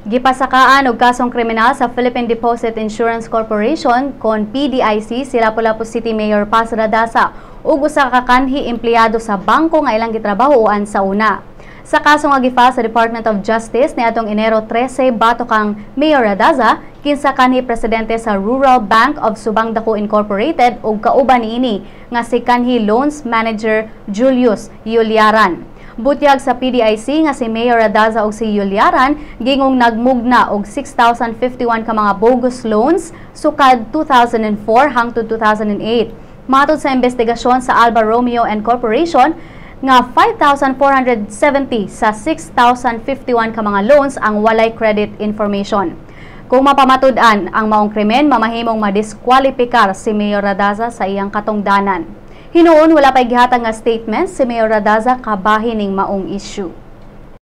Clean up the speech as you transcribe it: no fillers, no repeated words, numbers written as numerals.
Gipasakaan og kasong kriminal sa Philippine Deposit Insurance Corporation kon PDIC si Lapu-Lapu City Mayor Paz Radaza ug usa ka kanhi empleyado sa bangko nga ilang gitrabahoan sa una. Sa kaso nga gi-file sa Department of Justice niadtong Enero 13 batok kang Mayor Radaza, kinsa kanhi presidente sa Rural Bank of Subangdaku Incorporated ug kauban niini nga si kanhi Loans Manager Julius Yuliaran. Butyag sa PDIC nga si Mayor Radaza ug si Yuliaran gingong nagmugna og 6,051 ka mga bogus loans sukad 2004 hangtod 2008. Matod sa investigasyon sa Alba Romeo and Corporation nga 5,470 sa 6,051 ka mga loans ang walay credit information. Kung mapamatud-an ang maong krimen, mamahimong madiskwalipikar si Mayor Radaza sa iyang katungdanan. Hinuon wala pay gihatag nga statement si Mayor Radaza kabahin ning maong issue.